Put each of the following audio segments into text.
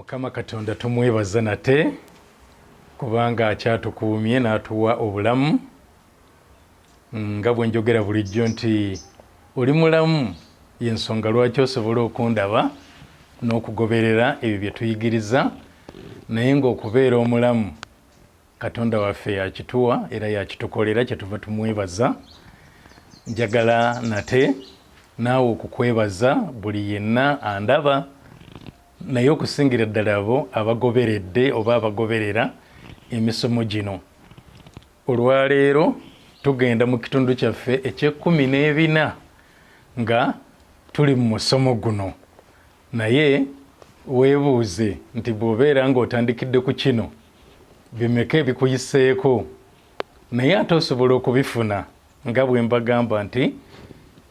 Mukama Katonda tumwebaza nate kubanga akyatukuumye n'atuwa obulamu. Nga bwe njogera bulijjo nti oli mulamu y'ensonga lwaki osobola okundaba n'okugoberera ebyo bye tuyigiriza, naye ng'okubeera omulamu Katonda waffe yakituwa era yakitukolera, kyetuva tumwebaza. Njagala nate naawe okukwebaza buli yenna andaba, naye okusingira ddala abo abagoberedde oba abagoberera emisomo gino. Olwaleero tugenda mu kitundu kyaffe eky'ekkumi n'ebina nga tuli mu musomo guno. Naye weebuuze nti bw'obeera ng'otandikidde ku kino, bimeka ebikuyiseeko? Naye ate osobola okubifuna nga bwe mbagamba nti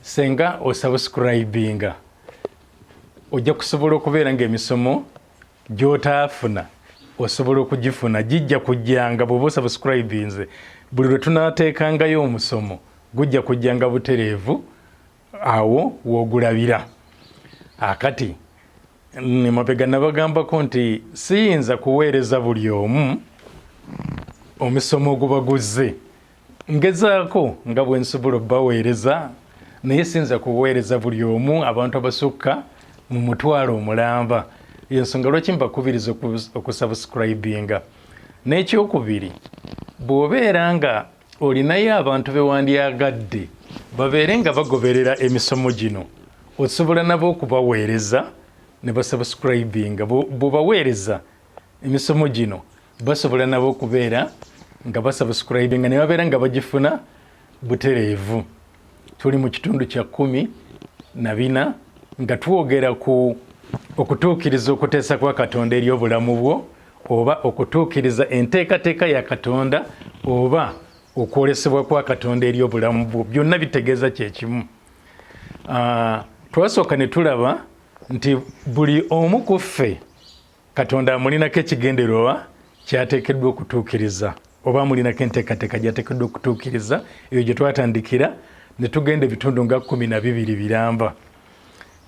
senga osubscribinga ojja kusobola okubeera ng'emisomo gy'otaafuna osobola okugifuna, gijja kujjanga bw'oba osubscribinze. Buli lwe tunaateekangayo omusomo gujja kujjanga butereevu awo w'ogulabira. Akati emabega nabagambako nti siyinza kuweereza buli omu omusomo oguba guzze. Ngezaako nga bwe nsobola obbaweereza, naye siyinza kuweereza buli omu, abantu abasukka mu mutwalo omulamba. Yensonga lwaki mbakubiriza okusubscribinga. N'ekyokubiri, bw'obeera nga olinayo abantu be wandyagadde babeere nga bagoberera emisomo gino, osobola nabo okubaweereza ne basubscribinga. Bw'obaweereza emisomo gino basobola nabo okubeera nga basubscribinga ne babeera nga bagifuna butereevu. Tuli mu kitundu kya 14 nga twogera ku okutuukiriza okuteesa kwa Katonda eri obulamu bwo, oba okutuukiriza enteekateeka ya Katonda, oba okwolesebwa kwa Katonda eri obulamu bwo. Byonna bitegeeza kye kimu. Twasooka ne tulaba nti buli omu ku ffe Katonda amulinako ekigendererwa kyateekeddwa okutuukiriza, oba amulinako enteekateeka gyateekeddwa okutuukiriza, eyo gye twatandikira ne tugenda ebitundu nga 12 biramba.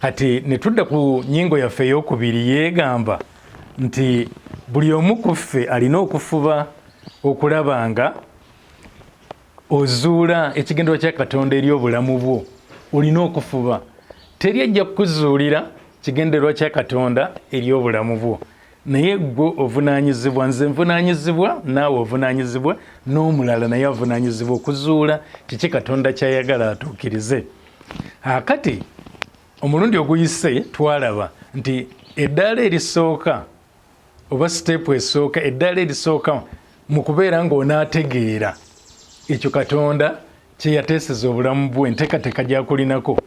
Kati ne tudda ku nnyingo yaffe ey'okubiri, yeegamba nti buli omu ku ffe alina okufuba okulaba nga ozuula ekigendererwa kya Katonda eri obulamu bwo. Olina okufuba, teri ajja kukuzuulira kigendererwa kya Katonda eri obulamu bwo, naye ggwe ovunaanyizibwa, nze nvunaanyizibwa, naawe ovunaanyizibwa, n'omulala naye avunaanyizibwa okuzuula kiki Katonda ky'ayagala atuukirize. Akati omulundi oguyise twalaba nti eddaala erisooka oba siteepu esooka, eddaala erisooka mu kubeera ng'onaategeera ekyo Katonda kye yateeseza obulamu bwo, enteekateeka gy'akulinako,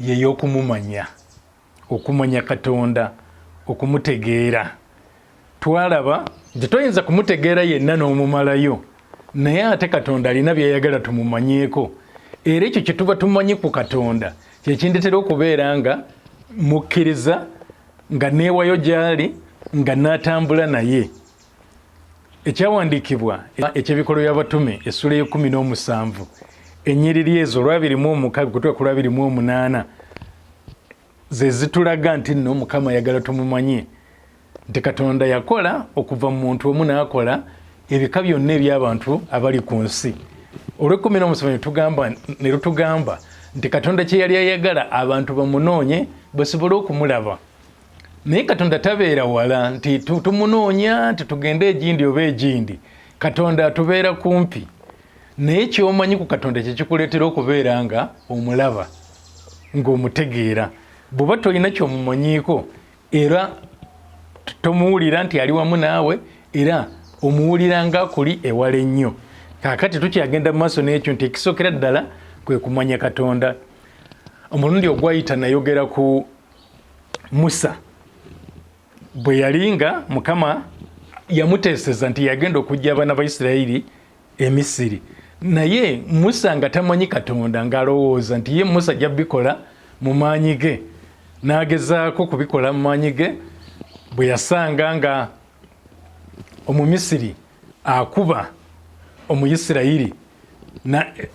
ye y'okumumanya, okumanya Katonda, okumutegeera. Twalaba nti toyinza kumutegeera yenna n'omumalayo, naye ate Katonda alina by'ayagala tumumanyeeko, era ekyo kye tuba tumanyi ku Katonda kye kindetera okubeera nga mukkiriza, nga neewayo gy'ali, nga naatambula naye. Ekyawandiikibwa eky'Ebikolwa by'Abatume essula ey'ekkumi n'omusanvu ennyiriri ezo olwabiri mu 6 kutuuka ku lwabiri mu 8 ze zitulaga nti nno Mukama ayagala tumumanye, nti Katonda yakola okuva mu muntu omu n'akola ebika byonna eby'abantu abali ku nsi. Olw'ekkumi n'omusanvu ne lutugamba nti Katonda kye yali ayagala abantu bamunoonye basobole okumulaba. Naye Katonda tabeera wala nti tumunoonya nti tugende egindi oba egindi. Katonda atubeera kumpi, naye ky'omanyi ku Katonda kye kikuleetera okubeera nga omulaba, ng'omutegeera. Bw'oba tolina ky'omumanyiiko, era tomuwulira nti ali wamu naawe, era omuwulira nga kuli ewala ennyo. Kaakati tukyagenda mu maaso n'ekyo nti ekisookera ddala kwe kumanya Katonda. Omulundi ogwayita nayogera ku Musa bwe yali nga Mukama yamuteeseza nti yagenda okujja abaana ba Isirayiri e Misiri, naye Musa nga tamanyi Katonda, ng'alowooza nti ye Musa ajja bikola mu maanyi ge, n'agezaako kubikola mu maanyi ge. Bwe yasanga nga Omumisiri akuba Omuyisirayiri,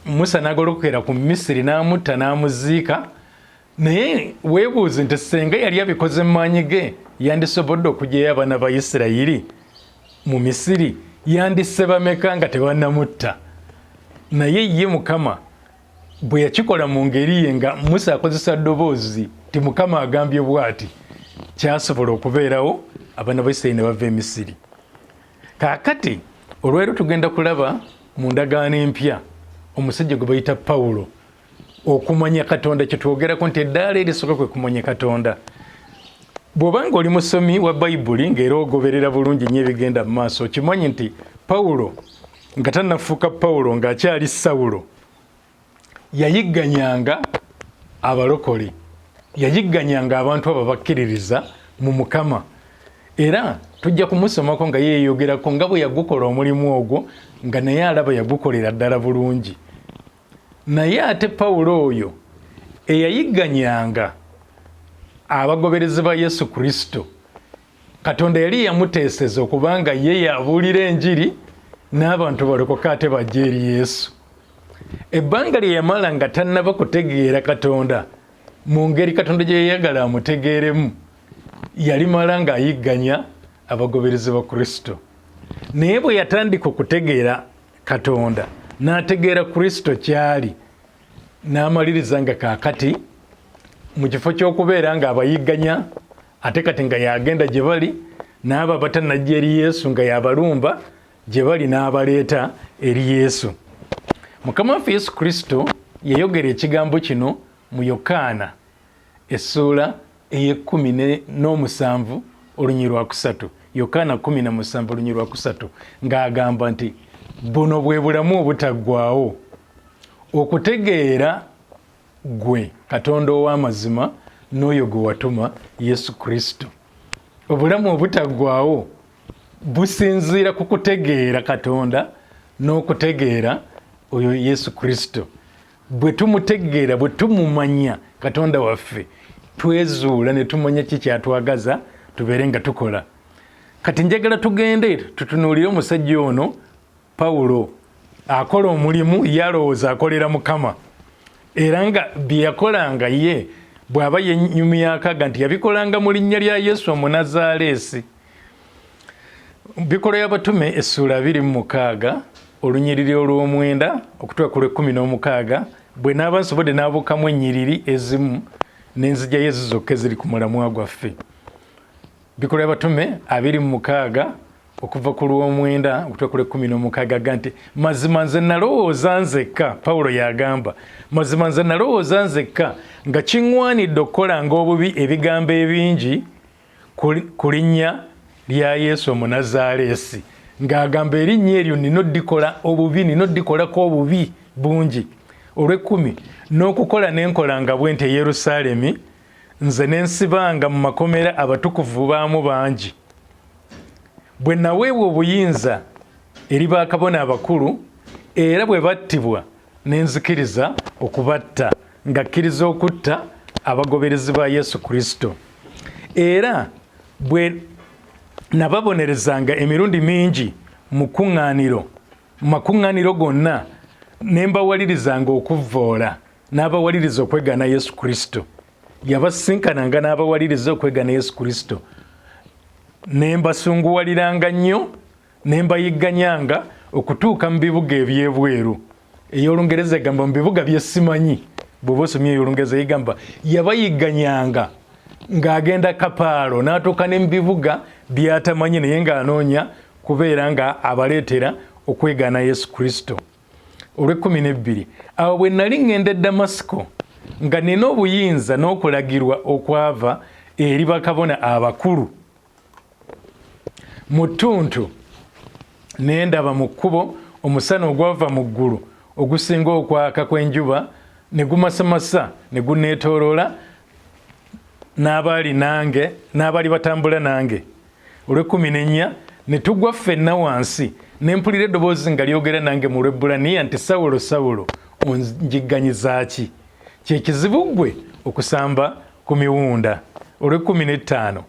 Musa n'agolokera ku Misiri n'amutta n'amuziika. Naye weebuuze nti senga yali abikoze mu maanyi ge, yandisobodde okugyayo abaana ba Isirayiri mu Misiri? Yandisse bameka nga tebannamutta? Naye ye Mukama bwe yakikola mu ngeri ye, nga Musa akozesa ddoboozi ti Mukama agambye bw'ati, kyasobola okubeerawo, abaana ba Isirayiri ne bava e Misiri. Kaakati olwaleero tugenda kulaba mu ndagaano empya omusajja gwe bayita Pawulo. Okumanya Katonda kyetwogerako nti eddaala erisooka kwe kumanya Katonda. Bw'oba nga oli musomi wa Bayibuli ng'era ogoberera bulungi nnyo ebigenda mu maaso, okimanyi nti Pawulo nga tannafuuka Pawulo, ng'akyali Sawulo, yayigganyanga abalokole, yayigganyanga abantu abo abakkiririza mu Mukama. Era tujja kumusomako nga yeeyogerako nga bwe yagukola omulimu ogwo, nga naye alaba yagukolera ddala bulungi. Naye ate Pawulo oyo eyayigganyanga abagoberezi ba Yesu Kristo, Katonda yali yamuteeseza okubanga ye yabuulira enjiri n'abantu balokoke ate bajje eri Yesu. Ebbanga lye yamala nga tannaba kutegeera Katonda mu ngeri Katonda gye yayagala amutegeeremu, yalimala ng'ayigganya abagoberezi ba Kristo. Naye bwe yatandika okutegeera Katonda n'ategeera Kristo kyali, n'amaliriza nga kaakati mu kifo ky'okubeera ng'abayigganya, ate kati nga yagenda gye bali, n'abo abatannajja eri Yesu nga yabalumba gye bali n'abaleeta eri Yesu. Mukama waffe Yesu Kristo yayogera ekigambo kino mu Yokaana essuula ey'ekkumi n'omusanvu olunyi lwa kusatu, Yokaana 17 olunyi lwa kusatu, ng'agamba nti buno bwe bulamu obutaggwaawo, okutegeera ggwe Katonda ow'amazima n'oyo gwe watuma Yesu Kristo. Obulamu obutaggwaawo businziira ku kutegeera Katonda n'okutegeera oyo Yesu Kristo. Bwe tumutegeera, bwe tumumanya Katonda waffe, twezuula ne tumanya ki kyatwagaza tubeere nga tukola. Kati njagala tugende tutunuulire omusajja ono Pawulo akola omulimu, yalowooza akolera Mukama, era nga bye yakolanga ye bw'aba yenyumyakaga nti yabikolanga mu linnya lya Yesu Omunazaaleesi. Bikolwa y'Abatume essuula 26 olunyiriri olw'omwenda okutuuka ku lw'ekkumi n'omukaaga, bwe naaba nsobodde n'abuukamu ennyiriri ezimu n'enzigyayo ezo zokka eziri ku mulamwa gwaffe. Bikolwa y'Abatume 26 okuva ku lw'omwenda okutuuka ku lw'ekkumi n'omukaaga ga nti mazima nze nalowooza nzekka, Pawulo y'agamba, mazima nze nalowooza nzekka nga kiŋŋwanidde okukolanga obubi ebigambo ebingi ku linnya lya Yesu Omunazaaleesi, ng'agamba erinnya eryo nina oddikola obubi, nina oddikolako obubi bungi. Olw'ekkumi, n'okukola ne nkola nga bwe nti e Yerusaalemi, nze ne nsibanga mu makomera abatukuvu baamu bangi. Bwe naweebwa obuyinza eri bakabona abakulu, era bwe battibwa ne nzikiriza okubatta, nga kkiriza okutta abagoberezi ba Yesu Kristo. Era bwe nababonerezanga emirundi mingi mu kuŋŋaaniro, mu makuŋŋaaniro gonna, ne mbawalirizanga okuvvoola, n'abawaliriza okwegaana Yesu Kristo. Yabasinkananga n'abawaliriza okwegaana Yesu Kristo. Ne mbasunguwaliranga nnyo, ne mbayigganyanga okutuuka mu bibuga eby'ebweru. Ey'Olungereza egamba mu bibuga bye simanyi. Bw'oba osomye ey'Olungereza egamba yabayigganyanga ng'agenda kapaalo n'atuuka ne mu bibuga by'atamanyi, naye ng'anoonya kubeera nga abaleetera okwegaana Yesu Kristo. Olw'ekkumi n'ebbiri, awo bwe nali ŋŋenda e Damasiko nga nina obuyinza n'okulagirwa okwava eri bakabona abakulu, mu ttuntu ne ndaba mu kkubo omusana ogwava mu ggulu ogusinga okwaka kw'enjuba ne gumasamasa ne guneetooloola n'abaali nange n'abaali batambula nange. Olw'ekkumi n'ennya, ne tugwa ffenna wansi, ne mpulira eddoboozi nga lyogera nange mu Lwebbulaniya nti, Sawulo, Sawulo, onjigganyiza ki? Kye kizibu ggwe okusamba ku miwunda. Olw'ekkumi n'ettaano,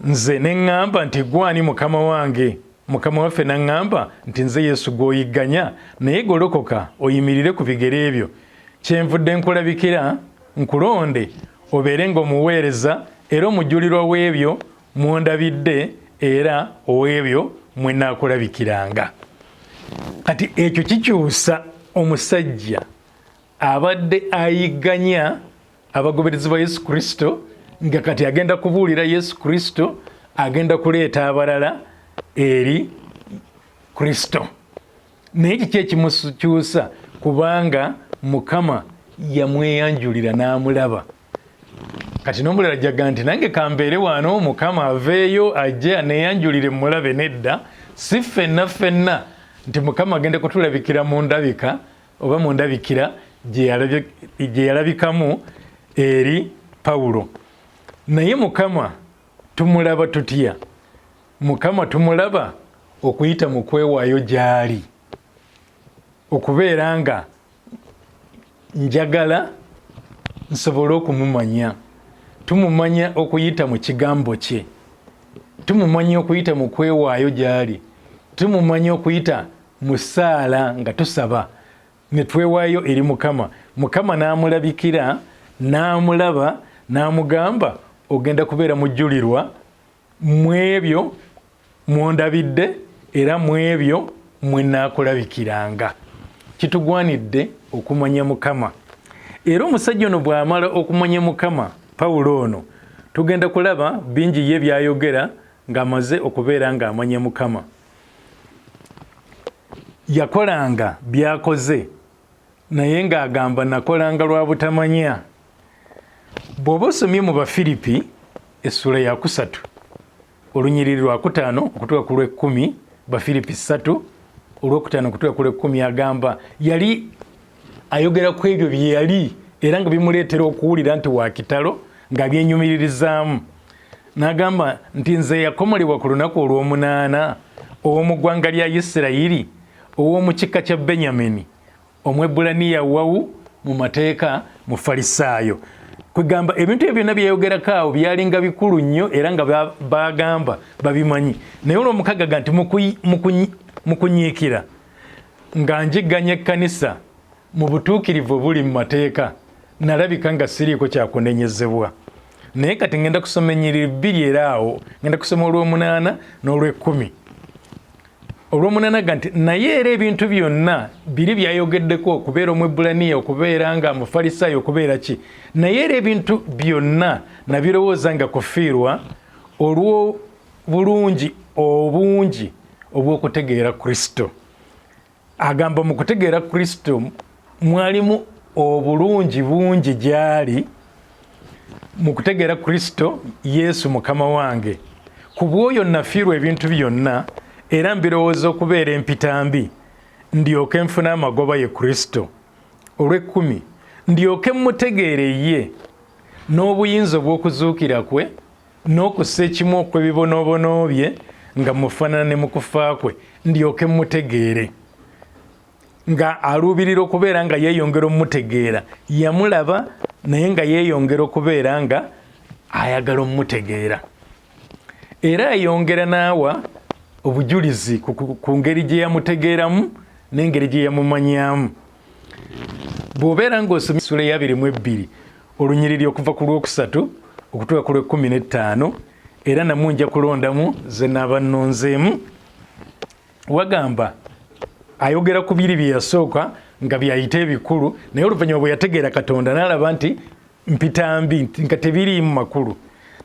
nze ne ŋŋamba nti, Ggwe ani, Mukama wange? Mukama waffe n'aŋŋamba nti, Nze Yesu gw'oyigganya, naye golokoka oyimirire ku bigere byo, kyenvudde nkulabikira Nkulonde obeere ng'omuweereza era omujulirwa w'ebyo mwondabidde era ow'ebyo mwe naakulabikiranga. Kati ekyo kikyusa omusajja abadde ayigganya abagoberezi ba Yesu Kristo nga kati agenda kubuulira Yesu Kristo, agenda kuleeta abalala eri Kristo. Naye kiki ekimukyusa? Kubanga Mukama yamweyanjulira n'amulaba. Kati n'omulala jaga nti nange kambeere wano Mukama aveeyo ajje aneeyanjulire mulabe. Nedda, si ffenna ffenna nti Mukama agenda kutulabikira mu ndabika oba mu ndabikira gye yalabikamu eri Pawulo. Naye Mukama tumulaba tutya? Mukama tumulaba okuyita mu kwewaayo gy'ali, okubeera nga njagala nsobole okumumanya. Tumumanya okuyita mu kigambo kye, tumumanya okuyita mu kwewaayo gy'ali, tumumanya okuyita mu ssaala nga tusaba ne twewaayo eri Mukama. Mukama n'amulabikira, n'amulaba, n'amugamba ogenda kubeera mujulirwa mu ebyo mwondabidde era mu ebyo mwe naakulabikiranga. Kitugwanidde okumanya Mukama. Era omusajja ono bw'amala okumanya Mukama, Pawulo ono, tugenda kulaba bingi ye by'ayogera ng'amaze okubeera ng'amanya Mukama. Yakolanga by'akoze naye ng'agamba nakolanga lwa butamanya. Bw'oba osomye mu Bafiripi essuula ya kusatu olunyiriri lwakutaano okutuuka ku lw'ekkumi, Bafiripi 3 olwokutaano okutuuka ku lw'ekkumi, agamba yali ayogera ku ebyo bye yali era nga bimuleetera okuwulira nti wa kitalo nga byenyumiririzaamu. N'agamba nti nze yakomolebwa ku lunaku olw'omunaana, ow'omu ggwanga lya Isirayiri, ow'omu kika kya Benyamini, Omwebbulaniya wawu mu mateeka, Mufalisaayo. Kwegamba ebintu ebyo byonna byeyogerako awo byalinga bikulu nnyo era nga bagamba babimanyi. Naye olw'omukagaga nti mu kunyiikira nga njigganya ekkanisa mu butuukirivu obuli mu mateeka, nalabika nga siriiko kyakunenyezebwa. Naye kati ngenda kusoma ennyiriri bbiri, era awo ngenda kusoma olw'omunaana n'olw'ekkumi. Olw'omunaana ga nti naye era ebintu byonna biri byayogeddeko, okubeera Omwebbulaniya, okubeera nga Mufalisaayo, okubeera ki, naye era ebintu byonna nabirowooza nga kufiirwa olw'obulungi obungi obw'okutegeera Kristo. Agamba mu kutegeera Kristo mwalimu obulungi bungi gy'ali, mu kutegeera Kristo Yesu Mukama wange. Ku bw'oyo nafiirwa ebintu byonna, era mbirowooza okubeera empitambi, ndyoke nfune amagoba ye Kristo. Olw'ekkumi, ndyoke mmutegeere ye n'obuyinza obw'okuzuukira kwe, n'okussa ekimu okw'ebibonoobono bye, nga mufaanana ne mu kufa kwe, ndyoke mmutegeere. Nga aluubirira okubeera nga yeeyongera omutegeera. Yamulaba naye nga yeeyongera okubeera nga ayagala omutegeera. Era ayongera n'awa obujulizi ku ngeri gye yamutegeeramu n'engeri gye yamumanyaamu. Bw'obeera ng'osomye essula eyabiri mu ebbiri olunyiriri okuva ku lwokusatu okutuuka ku lw'ekkumi n'ettaano, era namu nja kulondamu ze naaba nnonzeemu, wagamba ayogera ku biri bye yasooka nga byayita ebikulu, naye oluvannyuma bwe yategeera Katonda n'alaba nti mpitambi, nga tebiriimu makulu.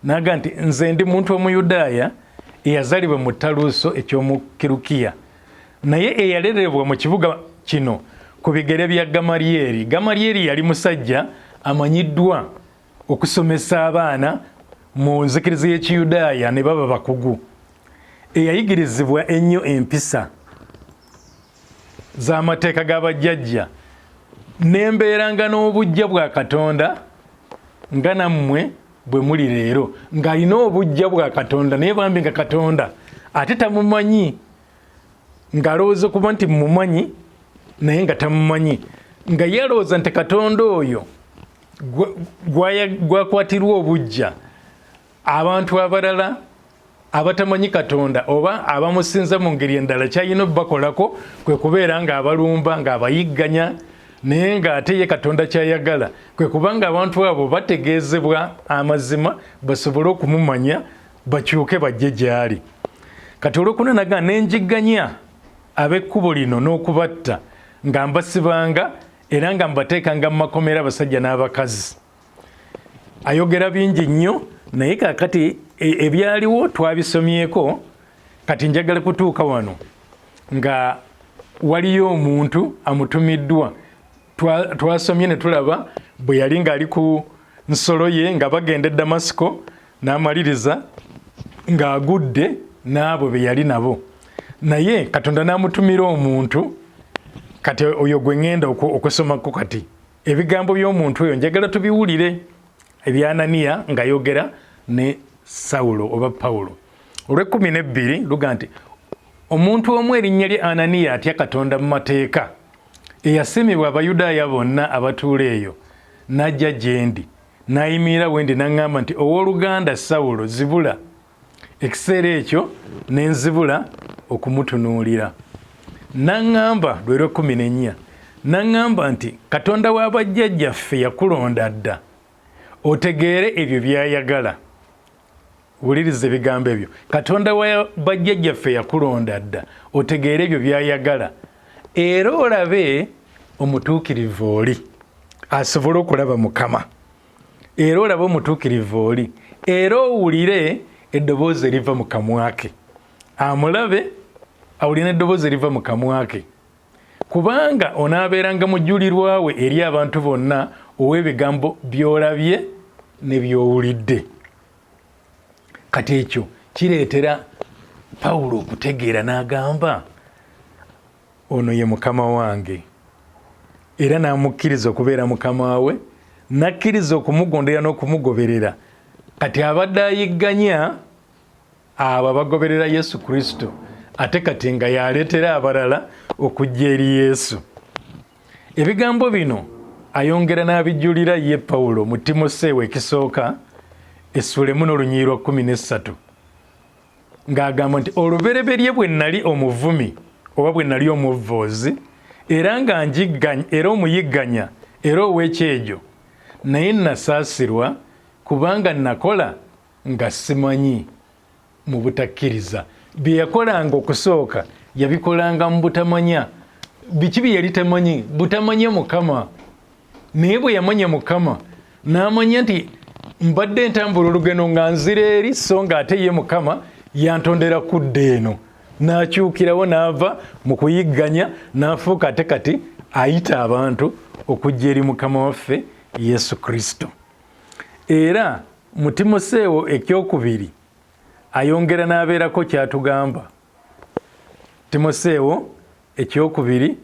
N'agamba nti nze ndi muntu Omuyudaaya eyazaalibwa mu Taluuso eky'omu Kirukiya, naye eyalererebwa mu kibuga kino ku bigere bya Gamalyeri. Gamalyeri yali musajja amanyiddwa okusomesa abaana mu nzikiriza y'Ekiyudaaya ne baba bakugu, eyayigirizibwa ennyo empisa z'amateeka ga bajjajja, n'embeeranga n'obuggya bwa Katonda nga nammwe bwe muli leero. Ng'alina obuggya bwa Katonda, naye bambi nga Katonda ate tamumanyi, ng'alowooza okuba nti mumanyi naye nga tamumanyi, nga ye alowooza nti Katonda oyo gwakwatirwa obuggya abantu abalala abatamanyi Katonda oba abamusinza mu ngeri endala, kyalina obubakolako kwe kubeera ng'abalumba, ng'abayigganya, Naye ng'ate ye Katonda ky'ayagala kwe kubanga abantu abo bategeezebwa amazima basobole okumumanya bakyuke bajje gy'ali. Kati olwokuna naga ne njigganya ab'ekkubo lino n'okubatta nga mbasibanga era nga mbateekanga mu makomera abasajja n'abakazi. Ayogera bingi nnyo naye kakati ebyaliwo twabisomyeko. Kati njagala kutuuka wano nga waliyo omuntu amutumiddwa. Twasomye ne tulaba bwe yali ng'ali ku nsolo ye nga bagenda e Damasiko, n'amaliriza ng'agudde n'abo be yali nabo, naye Katonda n'amutumira omuntu. Kati oyo gwe ŋŋenda okusomako kati ebigambo by'omuntu oyo njagala tubiwulire, ebya Ananiya ng'ayogera ne Sawulo oba Pawulo. Olw'ekkumi n'ebbiri luga nti omuntu omu erinnya lye Ananiya atya Katonda mu mateeka, eyasiimibwa Abayudaaya bonna abatuula eyo, n'ajja gye ndi, n'ayimirira we ndi n'aŋŋamba nti, Owooluganda Sawulo, zibula. Ekiseera ekyo ne nzibula okumutunuulira. N'aŋŋamba, lwe lw'ekkumi n'ennya, n'aŋŋamba nti, Katonda wa bajjajjaffe yakulonda dda otegeere ebyo by'ayagala. Wuliriza ebigambo ebyo. Katonda wa bajjajjaffe yakulonda dda otegeere ebyo by'ayagala, era olabe omutuukirivu oli asobole okulaba Mukama, era olabe omutuukirivu oli, era owulire eddoboozi eriva mu kamwa ke. Amulabe, awulire n'eddoboozi eriva mu kamwa ke, kubanga onaabeeranga mujulirwa we eri abantu bonna ow'ebigambo by'olabye ne by'owulidde. Kati ekyo kireetera Pawulo okutegeera n'agamba, ono ye Mukama wange, era n'amukkiriza okubeera Mukama we, n'akkiriza okumugondera n'okumugoberera. Kati abadde ayigganya abo abagoberera Yesu Kristo, ate kati nga yaleetera abalala okujja eri Yesu. Ebigambo bino ayongera n'abijulira ye Pawulo mu Timoseewo ekisooka essuula emu n'olunyiriri lwa 13, ng'agamba nti olubereberye bwe nnali omuvumi oba bwe nnali omuvvoozi era nga njigganya era omuyigganya era ow'ekyejo, naye nasaasirwa kubanga nakola nga simanyi mu butakkiriza. Bye yakolanga okusooka yabikolanga mu butamanya. Biki bye yali tamanyi? Butamanya Mukama. Naye bwe yamanya Mukama n'amanya nti mbadde ntambula olugendo nga nzira eri, so nga ate ye Mukama yantondera kudda eno, n'akyukirawo n'ava mu kuyigganya n'afuuka ate kati ayita abantu okujja eri Mukama waffe Yesu Kristo. Era mu Timoseewo ekyokubiri ayongera n'abeerako ky'atugamba. Timoseewo ekyokubiri,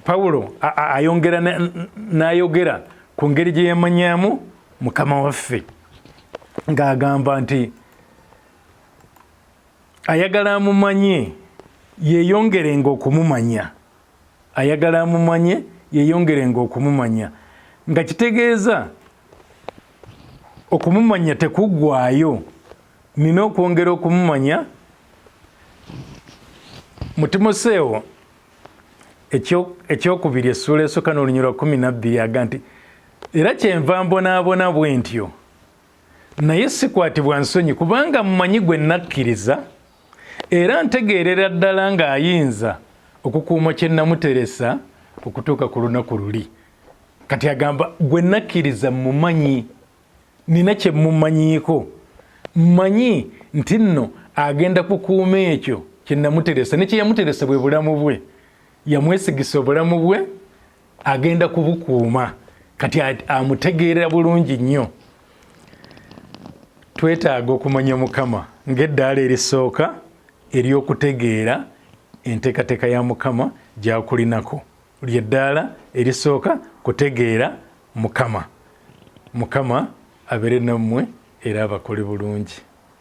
Pawulo ayongera n'ayogera ku ngeri gye yamanyamu Mukama waffe, ng'agamba nti ayagala amumanye yeeyongerenga okumumanya, ayagala amumanye yeeyongerenga okumumanya, nga kitegeeza okumumanya tekuggwaayo, nina okwongera okumumanya. Mu Timoseewo ekyokubiri essuula esooka n'olunyiriri lwa 12 aga nti era kyenva mbonaabona bwe ntyo, naye sikwatibwa nsonyi, kubanga mmanyi gwe nakkiriza, era ntegeerera ddala ng'ayinza okukuuma kye namuteresa okutuuka ku lunaku luli. Kati agamba gwe nakkiriza mmumanyi, nina kye mmumanyiiko, mmanyi nti nno agenda kukuuma ekyo kye namuteresa, ne kye yamuteresa bwe bulamu bwe, yamwesigisa obulamu bwe, agenda kubukuuma. Kati amutegeerera bulungi nnyo. Twetaaga okumanya Mukama ng'eddaala erisooka ery'okutegeera enteekateeka ya Mukama gy'akulinako. Ly'eddaala erisooka, kutegeera Mukama. Mukama abeere nammwe era abakole bulungi.